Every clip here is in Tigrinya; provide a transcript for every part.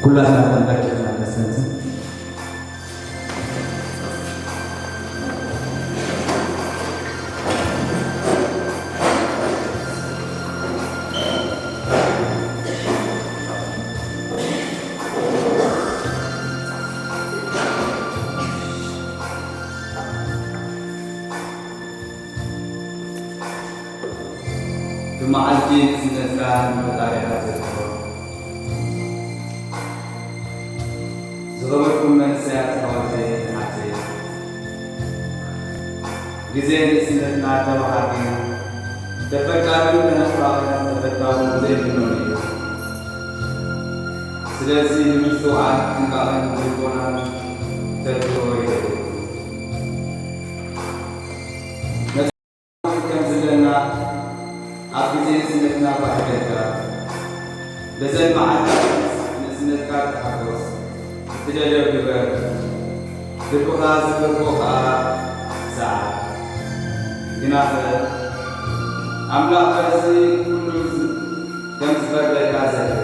ኩላትና ተንበርኪኽና ነስተንትን። ብመዓልቲ ንእስነትካ ንፈጣሪኻ ዘክሮ። ዝኸበርኩም መንእሰያት ኣሕዋተይ ኣሓተይ፣ ግዜ ንእስነትና ተወሃቢ፣ ተፈቃርን ተነፋቕን ተፈታውን ዘይብሉን እዩ። ስለዚ ንምስትውዓል ጥንቃቐን ልቦናን ተድልዮ የድልየኩም። ከም ዘለና ኣብ ግዜ ንእስነትና ባህ ይበልካ። በዘን መዓልታት ንእስነትካ ተሓጎስ፣ እትደልዮ ግበር፣ ልብኻ ዝገብሮ ከኣ ስዓር። ግናኸ ኣምላኽ በዚ ኩሉ ከም ዝፈርደካ ዘክር።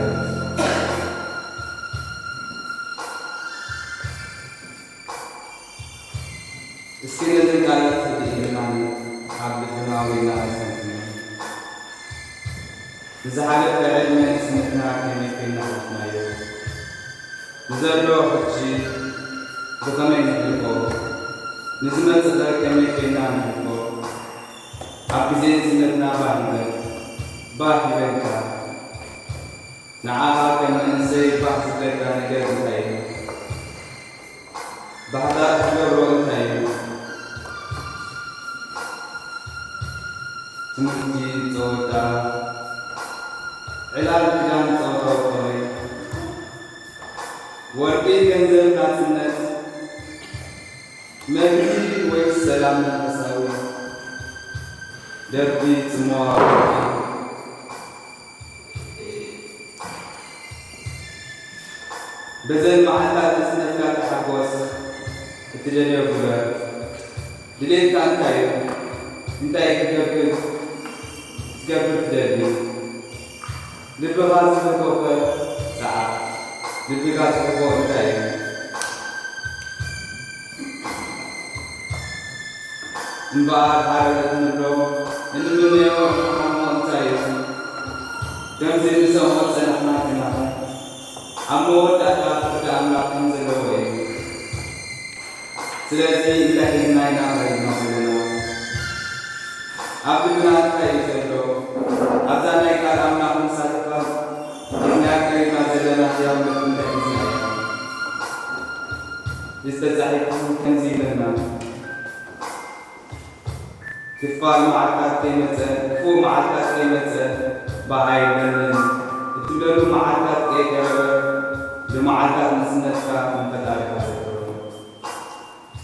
እስኪ ነዘን ቃላት ህድእ ኢልና ኣብ ልብና ኣውሪድና ነስተንትነን። ንዝሓለፈ ዕድመ ንእስነትና ከመይ ጌርና ሓሊፍናዮ? ንዘሎ ሕጂ ብኸመይ ነሕልፎ? ንዝመጽእ ከ ከመይ ጌርና ነሕልፎ? ኣብ ግዜ ንእስነትና ባህ ይበል፣ ባህ ይበልካ። ንዓኻ ከም መንእሰይ ባህ ዝብለካ ነገር እንታይ እዩ? ባህታ እትገብሮ እንታይ እዩ? ትምህርቲ፣ ጸወታ፣ ዕላል ክዳን፣ ጸወታ ወፈሪ፣ ወርቂ፣ ገንዘብ፣ ናጽነት፣ መግቢ ወይ ሰላም መንፈሳዊ፣ ደርቢ፣ ጽምዋ፣ ወርቂ። በዘን መዓልታት ንእስነትካ ተሓጎስ፣ እትደልዮ ግበር። ድሌትካ እንታይ እዩ? እንታይ ክትገብር፣ ክትገብር ትደሊ? ልብኻ ዝፈተወ ሰዓት፣ ልብኻ ዝፈትዎ እንታይ እዩ? እምበኣር፣ ሓረገት ንብሎ፣ እንምነዮ እንሓልሞ እንታይ እዩ? ከምዚ ንሰምዖ ዝጸናሕና ግናኸ፣ ኣብ መወዳእታ ፍርዲ ኣምላኽ ከም ዘለዎ እዩ። ስለዚ እንታይ ሒዝና ኢና ቀሪብና ዘለና? ኣብ ልብና እንታይ እዩ ዘሎ? ኣብዛ ናይ ቃል ኣምላኽ ምሳሌታት ሒዝና ቀሪብና ዘለና ህያውነት እንታይ ሒዝና ኢና? ዝተጻሒፉ ከምዚ ይብለና፣ ክፋል መዓልታት ከይመጸ፣ ክፉእ መዓልታት ከይመጸ፣ ባህ ኣይብለንን እትብለሉ መዓልታት ከይቀረበ፣ ብመዓልታት ንእስነትካ ንፈጣሪኻ ዘክሮ።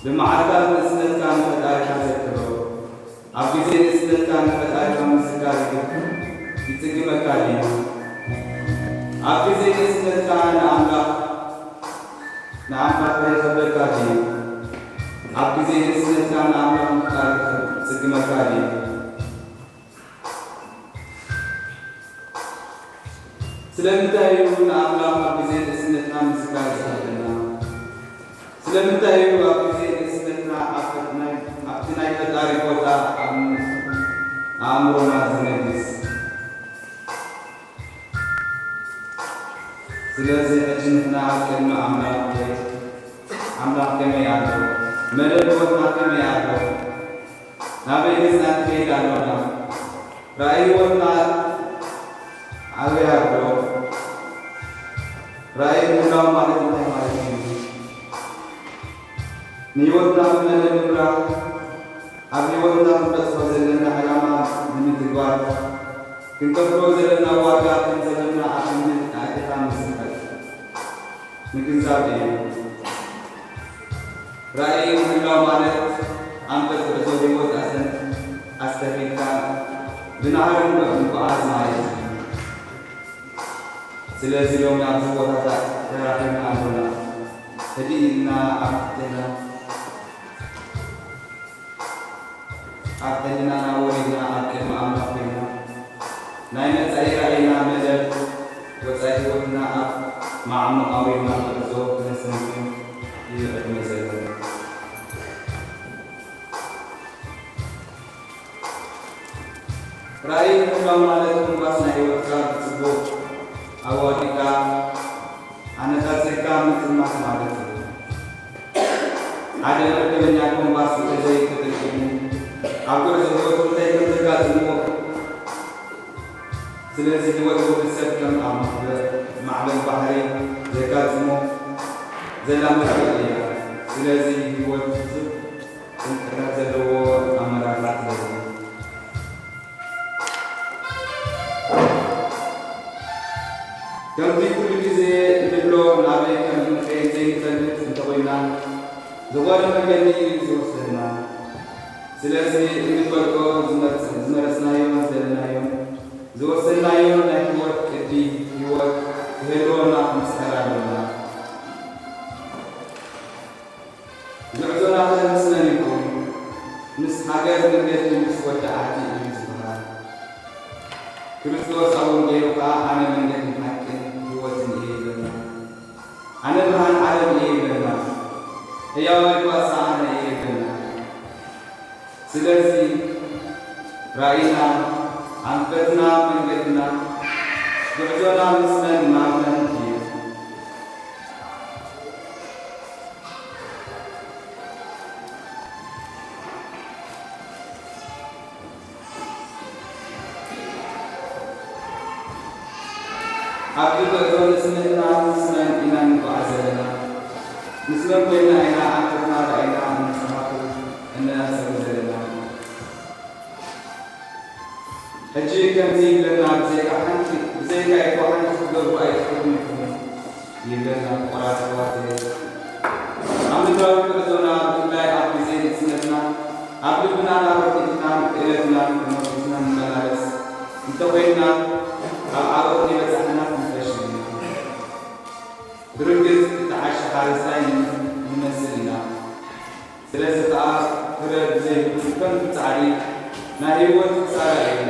ብመዓልታት ንእስነትካ ንፈጣሪኻ ዘክሮ። ኣብ ግዜ ንእስነትካ ንፈጣሪኻ ምዝካር ይጽግመካ ድዩ? ኣብ ግዜ ንእስነትካ ንኣምላኽ፣ ንኣምላኽ ይኸብደካ ድዩ? ኣብ ግዜ ንእስነትካ ንኣምላኽ ምፍቃር ይጽግመካ ድዩ? ስለምንታይ እዩ ንኣምላኽ ኣብ ግዜ ንእስነትና ምዝካር ዝኸብደና? ስለምንታይ እዩ ኣብ ግዜ ንእስነትና ኣብ ናይ፣ ኣብቲ ናይ ፈጣሪ ቦታ ኣብ ኣእምሮና ዝነግስ? ስለዚ ሕጂ ንሕና ኣብ ቅድሚ ኣምላኽ ወይ ኣምላኽ ከመይ ኣሎ? መደብ ህይወትና ከመይ ኣሎ? ናበይ ገጽና ንኸይድ ኣሎና? ራእይ ህይወትና ኣበይ ኣሎ? ራእይ ምህላው ማለት እንታይ ማለት እዩ? ንህይወትና ብመደብ ምምራሕ፣ ኣብ ህይወትና ክንበጽሖ ዘለና ዕላማ ንምትግባር ክንከፍሎ ዘለና ዋጋ ከም ዘለና ኣቐዲምና ኣእቲኻ ምዝካር ምግንዛብ እዩ። ራእይ ምህላው ማለት ኣንፈት ጉዕዞ ህይወት ኣስተን-፣ ኣስተኺልካ ብናህሪ ምጉዓዝ ማለት እዩ። ስለዚ ሎሚ ኣብዚ ቦታታት ተራኺብና ኣሎና። ህድእ ኢልና ኣብ ትሕትና፣ ኣብ ሕልናና ወሪድና ኣብ ቅድሚ ኣምላኽ ኮይና፣ ናይ መጻኢ ራእይና መደብ ወጻኢ ህይወትና ኣብ ማዕሙቕ ኣውሪድና ክንዕዞ ክነስተንትን እዩ ዕድመ ዘለና። ራእይ ምቕራብ ማለት ኮምፓስ ናይ ህይወትካ ብጽቡቕ ኣዋዲድካ ኣነጻጺርካ ምጥማት ማለት እዩ። ሓደ መርከበኛ ኮምፓስ እንተዘይተጠቂሙ ኣብ ጉዕዞ ህይወቱ እንታይ ከም ዘጋጥሞ፣ ስለዚ ህይወት ወዲ ሰብ ከም ኣብ ማዕበል፣ ማዕበል ባሕሪ ዘጋጥሞ ዘላ መርከብ እያ። ስለዚ ህይወት ብዙሕ ጥንቅነት ዘለዎ ኣመራርሓ ትደሊ። ከምቲ ኩሉ ግዜ እንብሎ ናበይ ከም እንከይድ ዘይንፈልጥ እንተኾይና፣ ዝኾነ መገዲ እዩ ዝወስደና። ስለዚ እንፈልጦ ዝመርጽ-፣ ዝመረጽናዮን ዝደለናዮን ዝወሰንናዮን ናይ ህይወት ቅዲ ህይወት ክህልወና ክንጽዕር ኣሎና። ጉዕዞና ከ ምስ መን ይኹን? ምስ ሃገር መንገዲ ምስ ወዲ ዓዲ እዩ ዝበሃል። ክርስቶስ ኣብ ወንጌሉ ከኣ ኣነ መንገድን ሓቅን ህይወትን እየ ይብለና። ኣነ ብርሃን ዓለም እየ ይብለና። ህያዋይ ጓሳ ኣነ እየ ይብለና። ስለዚ ራእይና፣ ኣንፈትና፣ መንገድና፣ ጉዕዞና ምስ መን ናብ መን እዩ? ኣብዚ ጉዕዞ ንስንና ምስ መን ኢና ንጓዓዝ ዘለና? ምስ መን ኮይና ኢና ኣንፈትና ራእይና እንጽሓፉ እነናጸሉ ዘለና? ሕጂ ከምዚ ይብለና፣ ብዘይካ ሓንቲ፣ ብዘይካ ይኮ ሓንቲ ክትገብሩ ኣይትኽእሉን ኢኹም ይብለና። ፍቑራት ኣሕዋተይ፣ ኣብ ምድራዊ ጉዕዞና፣ ብፍላይ ኣብ ግዜ ንእስነትና፣ ኣብ ልብናን ኣብ ርድኢትናን ክእለትናን ተመርኩስና ንመላለስ እንተኾይንና፣ ኣብ ዓወት ከይበጻሕና ክንፈሽል ኢና። ብርግጽ፣ እተዓሸ ሓረስታይ ንመስል ኢና። ስለዚ ከኣ ፍረ ብዘይብሉ ከንቱ ጻዕሪ ናይ ህይወት ክሳራ እዩ።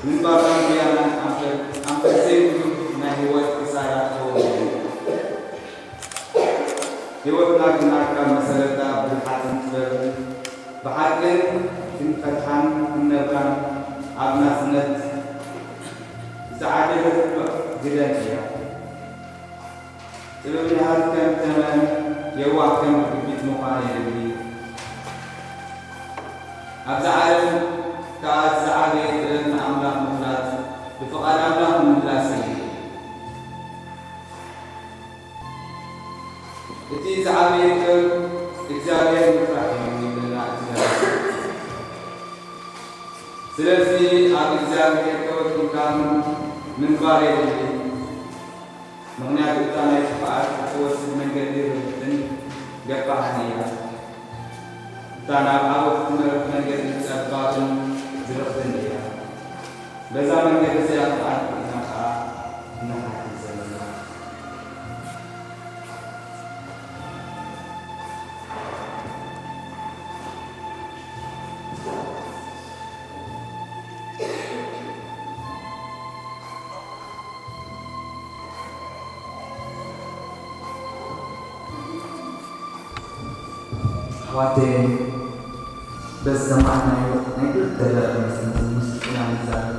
ምንባርና ምኽያድናን ኣንፈት፣ ኣንፈት ዘይብሉ ናይ ህይወት ክሳራ ክኸውን እዩ። ህይወትና ግና ካብ መሰረታ ብብልሓትን ጥበብን ብሓቅን ክንፈትሓን ክንነብራን ኣብ ናጽነት ዝዓደገት ህሉዕ ግደን እያ። ጥበብ ይሃብ ከም ተመን፣ የዋህ ከም ርግቢት ምዃን የድሊ። ኣብዛ ዓለም ከኣ እቲ ዝዓበየ ጥበብ ንኣምላኽ ምፍላጥ፣ ብፍቓድ ኣምላኽ ምምላስ እዩ። እቲ ዝዓበየ ጥበብ እግዚኣብሔር ምፍራሕ እዩ ይብለና እቲ ደራሲ። ስለዚ ኣብ እግዚኣብሔር ተወኪልካ ምንባር የድሊ። ምኽንያቱ እታ ናይ ጥፍኣት እትወስድ መንገዲ ርብሕትን ገፋሕን እያ። እታ ናብ ዓወት እትመርሕ መንገዲ ጸባብን ዝርኽትን እያ። በዛ መንገዲ እዚኣ ክንኣቱ ኢና ከኣ እንሓትት ዘለና። ኣሕዋተይ፣ በዚ ሰማዕናዮ ናይ ብልቢ ተረፈ መስተንክር ምስጢር ኢና ንዛረብ።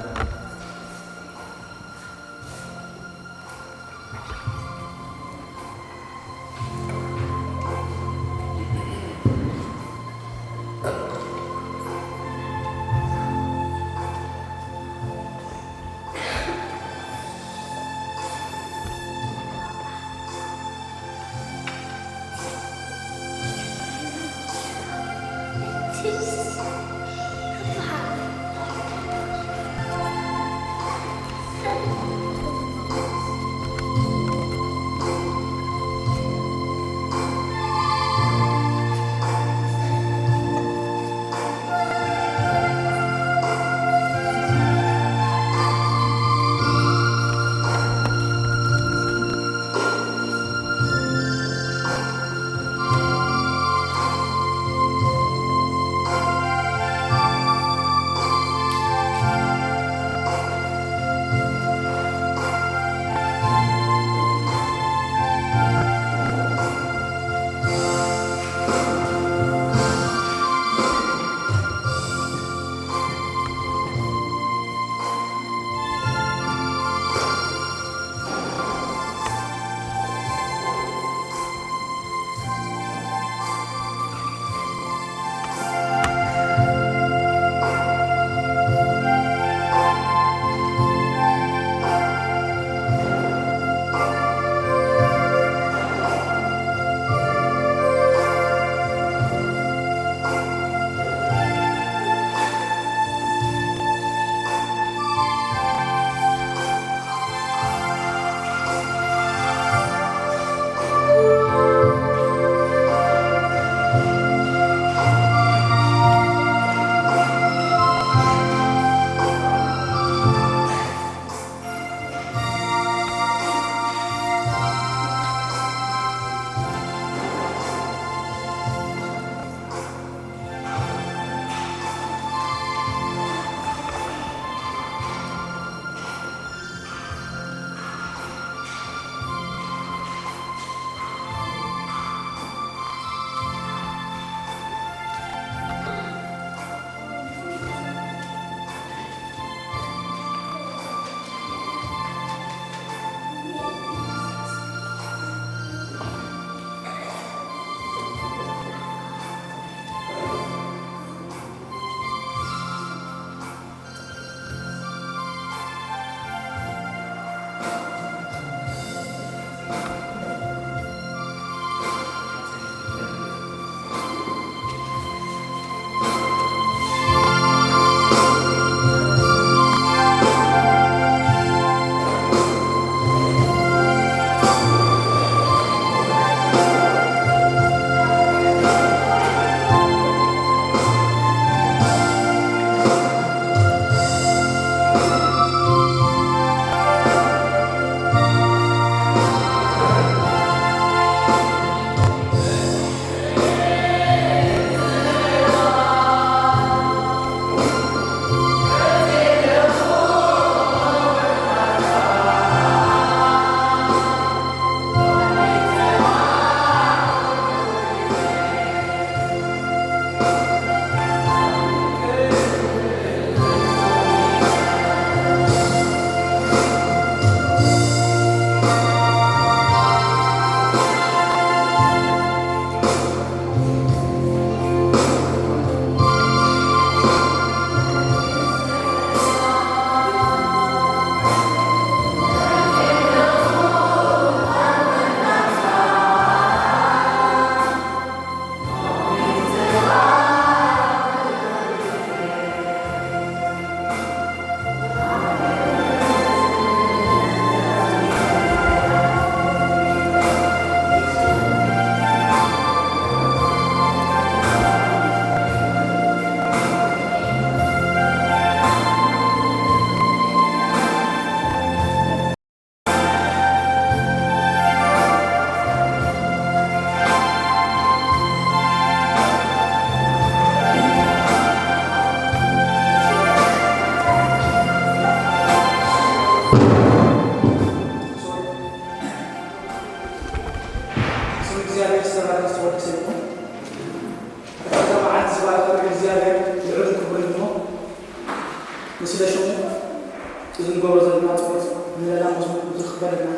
ዘለና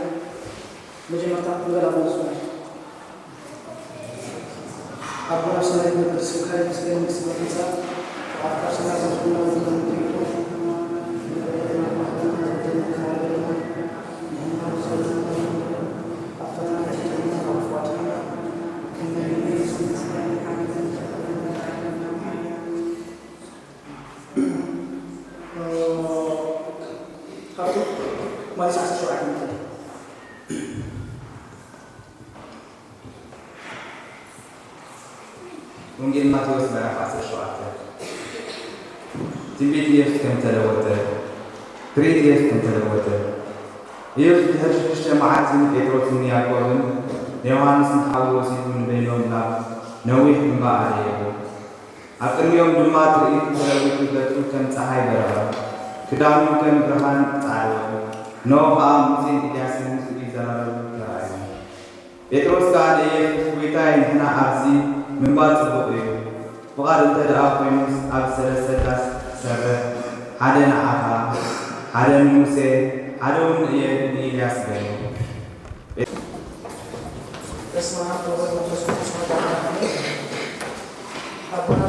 መጀመርታ ንበላ መልሱ ኣቦና ኣብ ሰማይ ዝነብር ስምካ ይመስገን፣ መንግስትኻ ትምጻእ፣ ፈቃድካ ኣብ ሰማይ ከም ዝኾነ ኣብ ምድሪ ትኹን። ወንጌል ማቴዎስ ምዕራፍ ዓሰርተ ሸውዓተ። ትንቢት ኢየሱስ ከም ተለወጠ፣ ትርኢት ኢየሱስ ከም ተለወጠ። ኢየሱስ ድሕሪ ሽዱሽተ መዓልቲ ንጴጥሮስን ንያዕቆብን ንዮሃንስን ሓዉ ወሲዱ ንበይኖም ናብ ነዊሕ እምባ ኣደየቦም። ኣብ ቅድሚኦም ድማ ትርኢት ተለዊጡ፣ ገጹ ከም ጸሓይ በረቐ፣ ክዳኑ ከም ብርሃን ጻዕዳ ወርቂ። እነሆ ኸኣ ሙሴን ኤልያስን ምስኡ ይዘራረቡ ተራእዮም። ጴጥሮስ ከኣ ንኢየሱስ፣ "ጐይታይ፣ ንሕና ኣብዚ ምንባር ጽቡቕ እዩ። ፍቓድ እንተ ደኣ ኰይኑስ፣ ኣብ ሰለስተ ዳስ ክሰርሕ፣ ሓደ ንዓኻ፣ ሓደ ንሙሴ፣ ሓደ እውን ንኤ-፣ ንኤልያስ" በሎ። በስመ አብ ወወልድ ወመንፈስ ቅዱስ አሐዱ አምላክ አሜን። አቡነ